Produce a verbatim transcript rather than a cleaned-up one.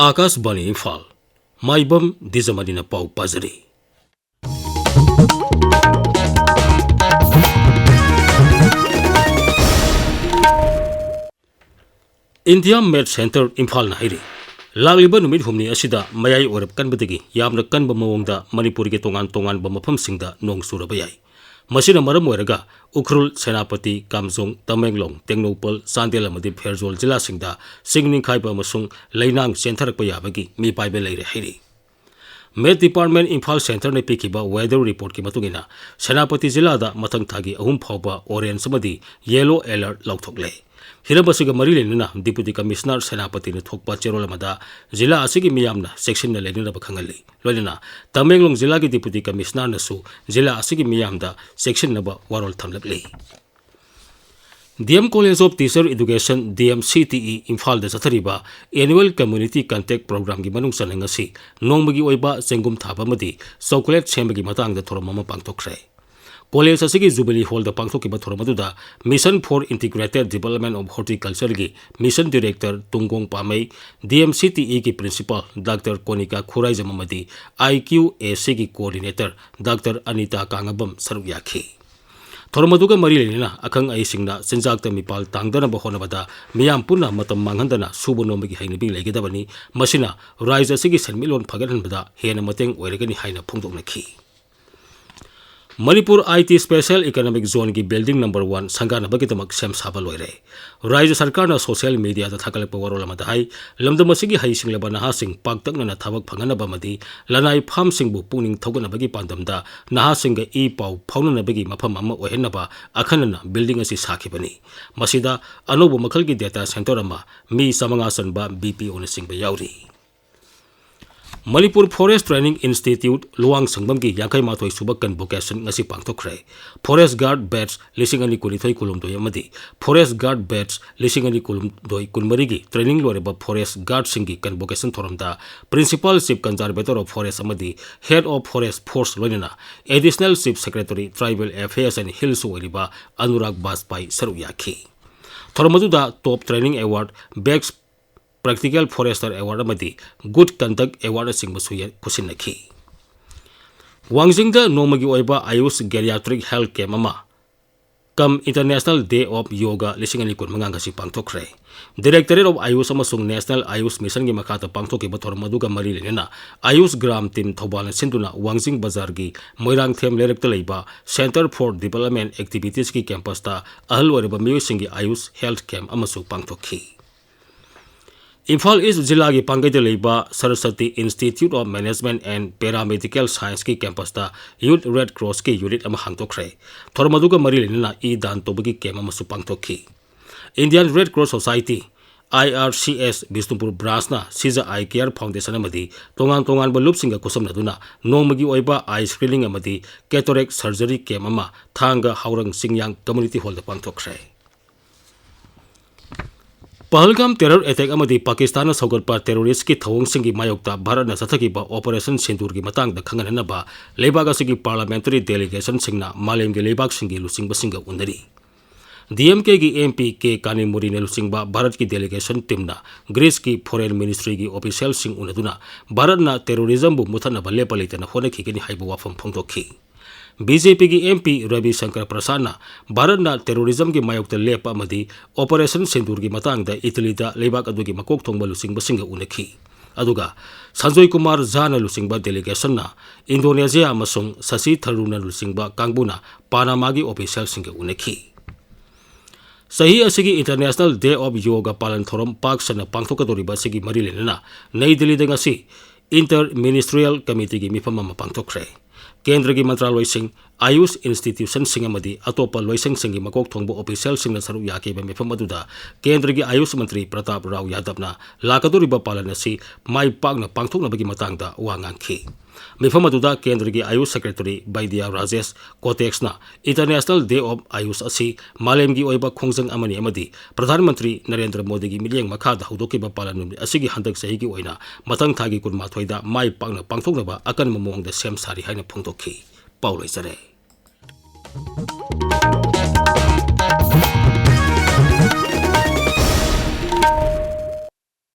ꯑꯥꯀꯥꯁꯕꯥꯅꯤ ꯏꯝꯐꯥꯜ, ꯃꯥꯏꯕꯝ ꯗꯤꯖꯃꯅꯤꯅ ꯄꯥꯎ ꯄꯥꯖꯔꯤ꯫ India Med Center ꯏꯝꯐꯥꯜꯅ ꯍꯥꯏꯔꯤ, ꯂꯥꯛꯂꯤꯕ ꯅꯨꯃꯤꯠ ꯍꯨꯝꯅꯤ ꯑꯁꯤꯗ ꯃꯌꯥꯏ ꯑꯣꯏꯔꯞ ꯀꯟꯕꯗꯒꯤ ꯌꯥꯝꯅ ꯀꯟꯕ ꯃꯑꯣꯡꯗ ꯃꯅꯤꯄꯨꯔꯒꯤ ꯇꯣꯉꯥꯟ ꯇꯣꯉꯥꯟꯕ ꯃꯐꯝꯁꯤꯡꯗ ꯅꯣꯡ ꯆꯨꯔꯕ ꯌꯥꯏ꯫ ꯃꯁꯤꯅ ꯃꯔꯝ ꯑꯣꯏꯔꯒ ꯎꯈ꯭ꯔꯨꯜ, ꯁꯦꯅꯥꯄꯇꯤ, ꯀꯥꯝꯖꯣꯡ, ꯇꯃꯦꯡꯂꯣꯡ, ꯇꯦꯡꯅꯧꯄꯜ, ꯆꯥꯟꯗꯦꯜ ꯑꯃꯗꯤ ꯐꯦꯔꯖꯣꯜ ꯖꯤꯂꯥꯁꯤꯡꯗ ꯆꯤꯡ ꯅꯤꯡꯈꯥꯏꯕ ꯑꯃꯁꯨꯡ ꯂꯩꯅꯥꯡ ꯆꯦꯟꯊꯔꯛꯄ ꯌꯥꯕꯒꯤ ꯃꯤꯄꯥꯏꯕ ꯂꯩꯔꯦ ꯍꯥꯏꯔꯤ꯫ Met Department ꯏꯝꯐꯥꯜ Centreꯅ ꯄꯤꯈꯤꯕ weather reportꯀꯤ ꯃꯇꯨꯡ ꯏꯟꯅ, ꯁꯦꯅꯥꯄꯇꯤ ꯖꯤꯂꯥꯗ ꯃꯊꯪ ꯊꯥꯒꯤ ꯑꯍꯨꯝ ꯐꯥꯎꯕ orange ꯑꯃꯗꯤ yellow alert ꯂꯥꯎꯊꯣꯛꯂꯦ꯫ ꯍꯤꯔꯝ ꯑꯁꯤꯒ ꯃꯔꯤ ꯂꯩꯅꯅ Deputy Commissioner ꯁꯦꯅꯥꯄꯇꯤꯅ ꯊꯣꯛꯄ ꯆꯦꯔꯣꯜ ꯑꯃꯗ ꯖꯤꯂꯥ ꯑꯁꯤꯒꯤ ꯃꯤꯌꯥꯝꯅ ꯆꯦꯛꯁꯤꯟꯅ ꯂꯩꯅꯅꯕ ꯈꯪꯍꯜꯂꯤ꯫ ꯂꯣꯏꯅꯅ ꯇꯃꯦꯡꯂꯣꯡ ꯖꯤꯂꯥꯒꯤ Deputy Commissionerꯅꯁꯨ ꯖꯤꯂꯥ ꯑꯁꯤꯒꯤ ꯃꯤꯌꯥꯝꯗ ꯆꯦꯛꯁꯤꯟꯅꯕ ꯋꯥꯔꯣꯜ ꯊꯝꯂꯛꯂꯤ꯫ D M College of Teacher Education, D M C T E, ꯏꯝꯐꯥꯜꯗ ꯆꯠꯊꯔꯤꯕ Annual Community Contact Programꯒꯤ ꯃꯅꯨꯡ ꯆꯟꯅ ꯉꯁꯤ ꯅꯣꯡꯃꯒꯤ ꯑꯣꯏꯕ ꯆꯦꯡꯒꯨꯝ ꯊꯥꯕ ꯑꯃꯗꯤ chocolate ꯁꯦꯝꯕꯒꯤ ꯃꯇꯥꯡꯗ ꯊꯧꯔꯝ ꯑꯃ ꯄꯥꯡꯊꯣꯛꯈ꯭ꯔꯦ꯫ College ꯑꯁꯤꯒꯤ Jubilee Hallꯗ ꯄꯥꯡꯊꯣꯛꯈꯤꯕ ꯊꯧꯔꯝ ꯑꯗꯨꯗ Mission for Integrated Development of Horticultureꯒꯤ Mission Director ꯇꯨꯡꯒꯣꯡ ꯄꯥꯃꯩ, D M C T Eꯒꯤ Principal Doctor ꯀꯣꯅꯤꯀꯥ Khuraijam ꯑꯃꯗꯤ I Q A Cꯒꯤ Coordinator Doctor Anita ꯀꯥꯉꯕꯝ ꯁꯔꯨꯛ ꯌꯥꯈꯤ꯫ ꯊꯧꯔꯝ ꯑꯗꯨꯒ ꯃꯔꯤ ꯂꯩꯅꯅ ꯑꯈꯪ ꯑꯍꯩꯁꯤꯡꯅ ꯆꯤꯟꯖꯥꯛꯇ ꯃꯤꯄꯥꯜ ꯇꯥꯡꯗꯅꯕ ꯍꯣꯠꯅꯕꯗ ꯃꯤꯌꯥꯝ ꯄꯨꯟꯅ ꯃꯇꯝ ꯃꯥꯡꯍꯟꯗꯅ ꯁꯨꯕ ꯅꯣꯝꯕꯒꯤ ꯍꯩꯅꯕꯤ ꯂꯩꯒꯗꯕꯅꯤ꯫ ꯃꯁꯤꯅ ꯔꯥꯖ꯭ꯌ ꯑꯁꯤꯒꯤ ꯁꯦꯟꯃꯤꯠꯂꯣꯟ ꯐꯒꯠꯍꯟꯕꯗ ꯍꯦꯟꯅ ꯃꯇꯦꯡ ꯑꯣꯏꯔꯒꯅꯤ ꯍꯥꯏꯅ ꯐꯣꯡꯗꯣꯛꯅꯈꯤ꯫ Manipur I T Special Economic Zoneꯒꯤ building number one ꯁꯪꯒꯥꯅꯕꯒꯤꯗꯃꯛ ꯁꯦꯝ ꯁꯥꯕ ꯂꯣꯏꯔꯦ꯫ ꯔꯥꯖ꯭ꯌ ꯁꯔꯀꯥꯔꯅ social mediaꯗ ꯊꯥꯒꯠꯂꯛꯄ ꯋꯥꯔꯣꯜ ꯑꯃꯗ ꯍꯥꯏ, ꯂꯝꯗꯝ ꯑꯁꯤꯒꯤ ꯍꯩꯁꯤꯡꯂꯕ ꯅꯍꯥꯁꯤꯡ ꯄꯥꯛꯇꯛꯅꯅ ꯊꯕꯛ ꯐꯪꯍꯟꯅꯕ ꯑꯃꯗꯤ ꯂꯅꯥꯏ ꯐꯥꯝꯁꯤꯡꯕꯨ ꯄꯨꯛꯅꯤꯡ ꯊꯧꯒꯠꯅꯕꯒꯤ ꯄꯥꯟꯗꯝꯗ ꯅꯍꯥꯁꯤꯡꯒ ꯏ ꯄꯥꯎ ꯐꯥꯎꯅꯅꯕꯒꯤ ꯃꯐꯝ ꯑꯃ ꯑꯣꯏꯍꯟꯅꯕ ꯑꯈꯟꯅꯅ building ꯑꯁꯤ ꯁꯥꯈꯤꯕꯅꯤ꯫ ꯃꯁꯤꯗ ꯑꯅꯧꯕ ꯃꯈꯜꯒꯤ data center ꯑꯃ, ꯃꯤ ꯆꯥꯃꯉꯥ ꯆꯟꯕ B P Oꯅꯆꯤꯡꯕ ꯌꯥꯎꯔꯤ꯫ ꯃꯅꯤꯄꯨꯔ Forest Training Institute ꯂꯨꯋꯥꯡꯁꯪꯕꯝꯒꯤ ꯌꯥꯡꯈꯩ ꯃꯥꯊꯣꯏ ꯁꯨꯕ convocation ꯉꯁꯤ ꯄꯥꯡꯊꯣꯛꯈ꯭ꯔꯦ꯫ Forest Guard batch ꯂꯤꯁꯤꯡ ꯑꯅꯤ ꯀꯨꯟꯅꯤꯊꯣꯏ ꯀꯨꯟꯍꯨꯝꯗꯣꯏ ꯑꯃꯗꯤ Forest Guard batch ꯂꯤꯁꯤꯡ ꯑꯅꯤ ꯀꯨꯟꯍꯨꯝꯗꯣꯏ ꯀꯨꯟꯃꯔꯤꯒꯤ training ꯂꯣꯏꯔꯕ forest guardꯁꯤꯡꯒꯤ convocation ꯊꯧꯔꯝꯗ Principal Chief Conservator of Forest ꯑꯃꯗꯤ Head of Forest Force ꯂꯣꯏꯅꯅ Additional Chief Secretary Tribal Affairs and Hillsꯁꯨ ꯑꯣꯏꯔꯤꯕ ꯑꯅꯨꯔꯥꯒ ꯕꯥꯖꯄꯥꯏ ꯁꯔꯨꯛ ꯌꯥꯈꯤ꯫ ꯊꯧꯔꯝ ꯑꯗꯨꯗ Top Training Award, Best Practical Forester Award ꯑꯃꯗꯤ Good Conduct Awardꯅꯆꯤꯡꯕꯁꯨ ꯌ-, ꯈꯨꯠꯁꯤꯟꯅꯈꯤ꯫ ꯋꯥꯡꯖꯤꯡꯗ ꯅꯣꯡꯃꯒꯤ ꯑꯣꯏꯕ ꯑꯌꯨꯁ Geriatric Health Camp ꯑꯃ cum International Day of Yoga ꯂꯤꯁꯤꯡ ꯑꯅꯤ ꯀꯨꯟꯃꯉꯥ ꯉꯁꯤ ꯄꯥꯡꯊꯣꯛꯈ꯭ꯔꯦ꯫ Directorate of Ayush ꯑꯃꯁꯨꯡ National Ayush Missionꯒꯤ ꯃꯈꯥꯗ ꯄꯥꯡꯊꯣꯛꯈꯤꯕ ꯊꯧꯔꯝ ꯑꯗꯨꯒ ꯃꯔꯤ ꯂꯩꯅꯅ ꯑꯌꯨꯁ ꯒ꯭ꯔꯥꯝ ꯇꯤꯝ ꯊꯧꯕꯥꯜꯅ ꯁꯤꯟꯗꯨꯅ ꯋꯥꯡꯖꯤꯡ ꯕꯖꯥꯔꯒꯤ ꯃꯣꯏꯔꯥꯡꯊꯦꯝ ꯂꯩꯔꯛꯇ ꯂꯩꯕ Centre for Development Activitiesꯀꯤ campusꯇ ꯑꯍꯜ ꯑꯣꯏꯔꯕ ꯃꯤꯑꯣꯏꯁꯤꯡꯒꯤ ꯑꯌꯨꯁ health camp ꯑꯃꯁꯨ ꯄꯥꯡꯊꯣꯛꯈꯤ꯫ ꯏꯝꯐꯥꯜ ꯏꯁ ꯖꯤꯂꯥꯒꯤ ꯄꯥꯡꯒꯩꯗ ꯂꯩꯕ Saraswati Institute of Management and Paramedical Scienceꯀꯤ campusꯇ Youth Red Crossꯀꯤ unit ꯑꯃ ꯍꯥꯡꯗꯣꯛꯈ꯭ꯔꯦ꯫ ꯊꯧꯔꯝ ꯑꯗꯨꯒ ꯃꯔꯤ ꯂꯩꯅꯅ ꯏ ꯗꯥꯟ ꯇꯧꯕꯒꯤ camp ꯑꯃꯁꯨ ꯄꯥꯡꯊꯣꯛꯈꯤ꯫ Indian Red Cross Society, I R C S, Bishnupur branchꯅ Shija Eye Care Foundation ꯑꯃꯗꯤ ꯇꯣꯉꯥꯟ ꯇꯣꯉꯥꯟꯕ ꯂꯨꯞꯁꯤꯡꯒ ꯈꯨꯠꯁꯝꯅꯗꯨꯅ ꯅꯣꯡꯃꯒꯤ ꯑꯣꯏꯕ eye screening ꯑꯃꯗꯤ cataract surgery camp ꯑꯃ ꯊꯥꯡꯒ ꯍꯥꯎꯔꯪ ꯆꯤꯡꯌꯥꯡ community hallꯗ ꯄꯥꯡꯊꯣꯛꯈ꯭ꯔꯦ꯫ ꯄꯍꯜꯒꯥꯝ terror attack ꯑꯃꯗꯤ ꯄꯥꯀꯤꯁꯇꯥꯟꯅ ꯁꯧꯒꯠꯄ terroristꯀꯤ ꯊꯧꯑꯣꯡꯁꯤꯡꯒꯤ ꯃꯥꯌꯣꯛꯇ ꯚꯥꯔꯠꯅ ꯆꯠꯊꯈꯤꯕ Operation ꯁꯤꯟꯗꯨꯔꯒꯤ ꯃꯇꯥꯡꯗ ꯈꯪꯍꯟꯅꯅꯕ ꯂꯩꯕꯥꯛ ꯑꯁꯤꯒꯤ parliamentary delegationꯁꯤꯡꯅ ꯃꯥꯂꯦꯝꯒꯤ ꯂꯩꯕꯥꯛꯁꯤꯡꯒꯤ ꯂꯨꯆꯤꯡꯕꯁꯤꯡꯒ ꯎꯅꯔꯤ꯫ D M Kꯒꯤ M P K ꯀꯥꯅꯤꯃꯨꯔꯤꯅ ꯂꯨꯆꯤꯡꯕ ꯚꯥꯔꯠꯀꯤ delegation teamꯅ Greeceꯀꯤ Foreign Ministryꯒꯤ officialꯁꯤꯡ ꯎꯅꯗꯨꯅ ꯚꯥꯔꯠꯅ terrorismꯕꯨ ꯃꯨꯊꯠꯅꯕ ꯂꯦꯞꯄ ꯂꯩꯇꯅ ꯍꯣꯠꯅꯈꯤꯒꯅꯤ ꯍꯥꯏꯕ ꯋꯥꯐꯝ ꯐꯣꯡꯗꯣꯛꯈꯤ꯫ B J Pꯒꯤ M P Ravi Shankar ꯄ꯭ꯔꯁꯥꯗꯅ ꯚꯥꯔꯠꯅ terrorismꯒꯤ ꯃꯥꯌꯣꯛꯇ ꯂꯦꯞꯄ ꯑꯃꯗꯤ Operation ꯁꯤꯟꯗꯨꯔꯒꯤ ꯃꯇꯥꯡꯗ ꯏꯇꯂꯤꯗ ꯂꯩꯕꯥꯛ ꯑꯗꯨꯒꯤ ꯃꯀꯣꯛ ꯊꯣꯡꯕ ꯂꯨꯆꯤꯡꯕꯁꯤꯡꯒ ꯎꯅꯈꯤ꯫ ꯑꯗꯨꯒ ꯁꯟꯖꯣꯏ ꯀꯨꯃꯥꯔ ꯖꯥꯅ ꯂꯨꯆꯤꯡꯕ delegationꯅ ꯏꯟꯗꯣꯅꯦꯁꯤꯌꯥ ꯑꯃꯁꯨꯡ ꯁꯁꯤ ꯊꯔꯨꯔꯅ ꯂꯨꯆꯤꯡꯕ ꯀꯥꯡꯕꯨꯅ ꯄꯥꯅꯥꯃꯥꯒꯤ officialꯁꯤꯡꯒ ꯎꯅꯈꯤ꯫ ꯆꯍꯤ ꯑꯁꯤꯒꯤ International Day of Yoga ꯄꯥꯂꯟ ꯊꯧꯔꯝ ꯄꯥꯛ ꯁꯟꯅ ꯄꯥꯡꯊꯣꯛꯀꯗꯧꯔꯤꯕ ꯑꯁꯤꯒꯤ ꯃꯔꯤ ꯂꯩꯅꯅ ꯅꯩ ꯗꯤꯜꯂꯤꯗ ꯉꯁꯤ Inter Ministerial Committeeꯒꯤ ꯃꯤꯐꯝ ꯑꯃ ꯄꯥꯡꯊꯣꯛꯈ꯭ꯔꯦ꯫ ꯀꯦꯟꯗ꯭ꯔꯒꯤ ꯃꯟꯇ꯭ꯔꯥꯂꯣꯏꯁꯤꯡ, ꯑꯌꯨꯁ institutionꯁꯤꯡ ꯑꯃꯗꯤ ꯑꯇꯣꯞꯄ ꯂꯣꯏꯁꯪꯁꯤꯡꯒꯤ ꯃꯀꯣꯛ ꯊꯣꯡꯕ officialꯁꯤꯡꯅ ꯁꯔꯨꯛ ꯌꯥꯈꯤꯕ ꯃꯤꯐꯝ ꯑꯗꯨꯗ ꯀꯦꯟꯗ꯭ꯔꯒꯤ ꯑꯌꯨꯁ ꯃꯟꯇ꯭ꯔꯤ ꯄ꯭ꯔꯇꯥꯞ ꯔꯥꯎ ꯌꯥꯗꯕꯅ ꯂꯥꯛꯀꯗꯧꯔꯤꯕ ꯄꯥꯂꯟ ꯑꯁꯤ ꯃꯥꯏ ꯄꯥꯛꯅ ꯄꯥꯡꯊꯣꯛꯅꯕꯒꯤ ꯃꯇꯥꯡꯗ ꯋꯥ ꯉꯥꯡꯈꯤ꯫ ꯃꯤꯐꯝ ꯑꯗꯨꯗ ꯀꯦꯟꯗ꯭ꯔꯒꯤ ꯑꯌꯨꯁ secretary ꯕꯩꯗ꯭ꯌ Rajesh ꯀꯣꯇꯦꯛꯁꯅ International Day of Ayush ꯑꯁꯤ ꯃꯥꯂꯦꯝꯒꯤ ꯑꯣꯏꯕ ꯈꯣꯡꯖꯪ ꯑꯃꯅꯤ ꯑꯃꯗꯤ ꯄ꯭ꯔꯙꯥꯟ ꯃꯟꯇ꯭ꯔꯤ ꯅꯔꯦꯟꯗ꯭ꯔ ꯃꯣꯗꯤꯒꯤ ꯃꯤꯠꯌꯦꯡ ꯃꯈꯥꯗ ꯍꯧꯗꯣꯛꯈꯤꯕ ꯄꯥꯂꯟ ꯅꯨꯃꯤꯠ ꯑꯁꯤꯒꯤ ꯍꯟꯗꯛ ꯆꯍꯤꯒꯤ ꯑꯣꯏꯅ ꯃꯊꯪ ꯊꯥꯒꯤ ꯀꯨꯟꯃꯥꯊꯣꯏꯗ ꯃꯥꯏ ꯄꯥꯛꯅ ꯄꯥꯡꯊꯣꯛꯅꯕ ꯑꯀꯟꯕ ꯃꯑꯣꯡꯗ ꯁꯦꯝ ꯁꯥꯔꯤ ꯍꯥꯏꯅ ꯐꯣꯡꯗꯣꯛꯈꯤ꯫ ꯄꯥꯎ ꯂꯣꯏꯖꯔꯦ꯫